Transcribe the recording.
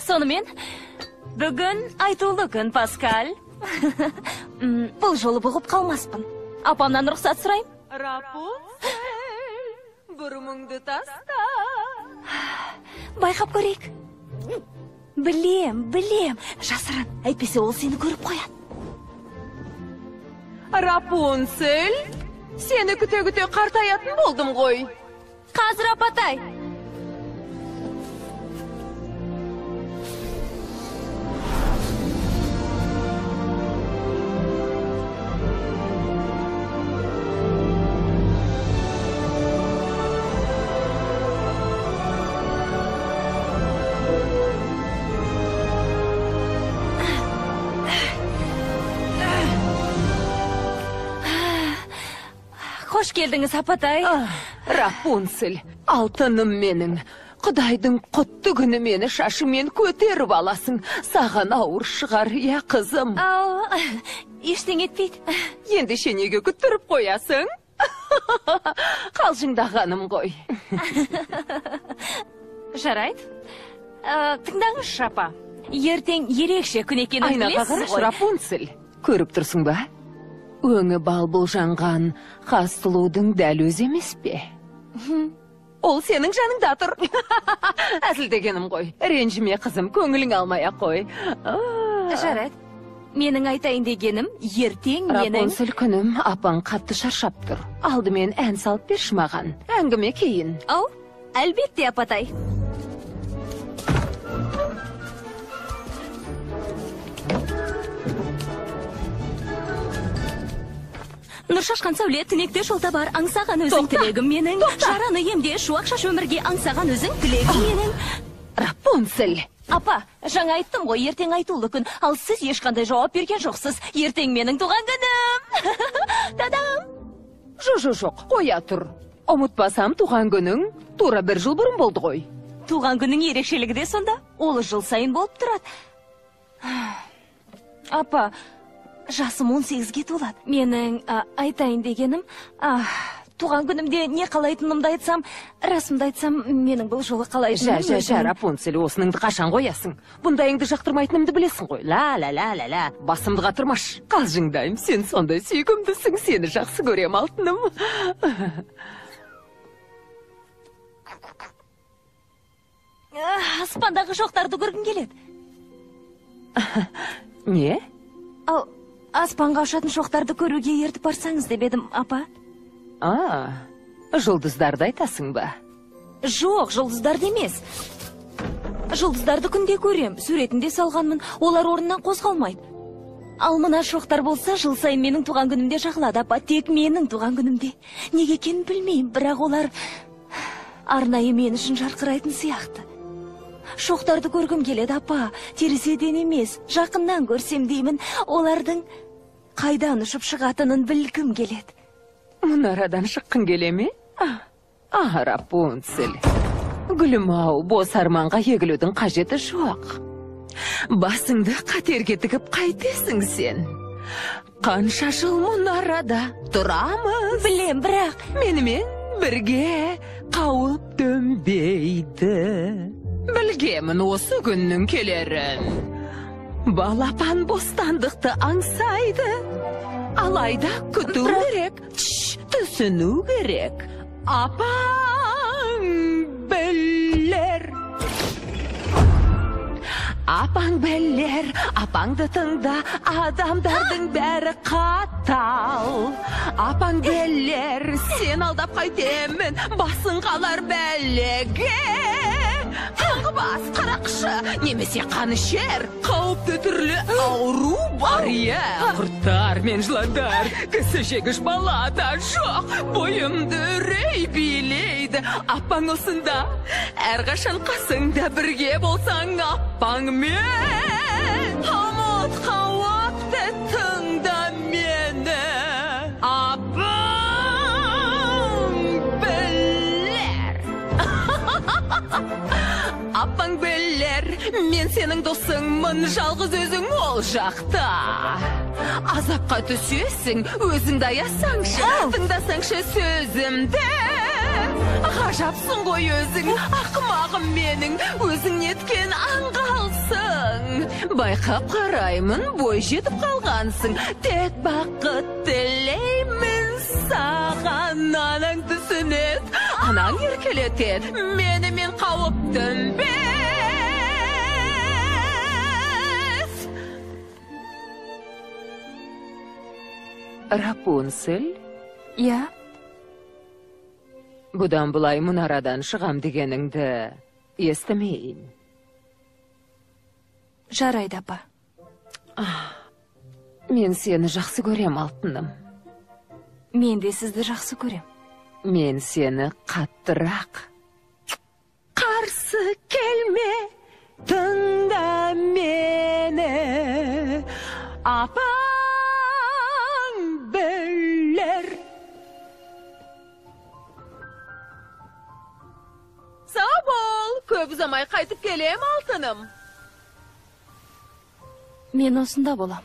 Сонымен, бүгін айтулы күн, Паскаль. Бұл жолы бұғып қалмаспын. Апамнан рұқсат сұрайын. Рапунцель, бұрымыңды таста. Байқап көрейік. Білем, білем. Жасырын, әйтпесе ол сені көріп қояды. Рапунцель, сені күте-күте қартаятын болдым ғой. Қазір, апатай. Қош келдіңіз, апатай. Рапунцель, алтыным менің. Құдайдың құтты күні мені шашымен көтеріп аласың. Саған ауыр шығар, я қызым. Ау, ештеңе етпейді. Ендеше неге күттіріп қоясың? Қалжыңдағаным ғой. Жарайды. Тыңдаңызшы, апа. Ертең ерекше күн екенін Айнаға білесіз қарашы, ғой. Рапунцель. Көріп тұрсың ба? Өңі бал-бұл жанған қас сұлудың дәл өзі емес пе? Ол сенің жаныңда тұр. Әзілдегенім ғой. Ренжіме, қызым, көңілің алмай-ақ қой. Жарайды. Менің айтайын дегенім, ертең менің... Рапунцель күнім, апаң қатты шаршап тұр. Алдымен ән салып берші маған. Әңгіме кейін. Ау, әлбетте, апатай. Нұр шашқан сәуле, түнекте жол табар, аңсаған өзің тілегім менің. Жараны емде, шуақ шаш өмірге, аңсаған өзің тілегім менің. Рапунцель! Апа, жаңа айттым ғой, ертең айтулы күн, ал сіз ешқандай жауап берген жоқсыз. Ертең менің туған күнім. Та-дам! Жоқ, жоқ, жоқ, қоя тұр. Ұмытпасам, туған күнің тура бір жыл бұрын болды ғой. Туған күннің ерекшелігі де сонда. Ол жыл сайын болып тұрады. Апа, жасым 18-ге толады. Менің айтайын дегенім, туған күнімде не қалайтынымды айтсам, расымды айтсам, менің бұл жолы қалайтыным... Жә, жә, жә, Рапунцель, осыныңды қашан қоясың? Бұндайыңды жақтырмайтынымды білесің ғой. Ла, ла, ла, ла, ла. Басымды қатырмаш. Қалжыңдаймын, сен сондай сүйкімдісің, сені жақсы көрем, алтыным. Аспандағы шоқтарды көргім келеді. Не? Ал, аспанға ұшатын шоқтарды көруге ертіп барсаңыз деп едім, апа. Жұлдыздарды айтасың ба? Жоқ, жұлдыздарды емес. Жұлдыздарды күнде көрем, суретінде салғанмын, олар орнынан қозғалмайды. Ал мына шоқтар болса, жыл сайын менің туған күнімде жағылады, апа, тек менің туған күнімде. Неге екенін білмеймін, бірақ олар арнайы мен үшін жарқырайтын сияқты. Шоқтарды көргім келеді, апа, терезеден емес, жақыннан көрсем деймін, олардың қайдан ұшып шығатынын білгім келеді. Мұнарадан шыққың келе ме? Рапунцель, гүлім-ау, бос арманға егілудің қажеті жоқ. Басыңды қатерге тігіп қайтесің сен. Қанша жыл мұнарада тұрамыз? Білем, бірақ... Менімен бірге қауіп төнбейді. Білгемін осы күннің келерін. Балапан бостандықты аңсайды. Алайда күту керек, түсіну керек. Апаң білер. Апаң білер, апаңды тыңда, адамдардың бәрі қатал. Апаң білер, сен алдап қайтемін, басың қалар бәлеге. Қаңғыбас, қарақшы, немесе қанішер, қауіпті түрлі ауру бар, иә. Құрттар мен жыландар, кісі жегіш бала да жоқ, бойымды үрей билейді. Апаң осында, әрқашан қасыңда бірге болсаң апаңмен. Ұмыт қауіпті тыңда мені, апаң білер. Апаң білер, мен сенің досыңмын, жалғыз өзің ол жақта. Азапқа түсесің, өзіңді аясаңшы, тыңдасаңшы сөзімді. Ғажапсың ғой өзің, ақымағым менің, өзің неткен аңғалсың. Байқап қараймын, бой жетіп қалғансың. Тек бақыт тілеймін саған. Анаң түсінеді, анаң еркелетеді. Менімен қауіп төнбес. Рапунцель? Иә. Бұдан былай мұнарадан шығам дегеніңді естімейін. Жарайды, апа. Мен сені жақсы көрем, алтыным. Мен де сізді жақсы көрем. Мен сені қаттырақ. Қарсы келме, тыңда мені. Апаң білер. Сау бол, көп ұзамай қайтып келем, алтыным. Мен осында болам.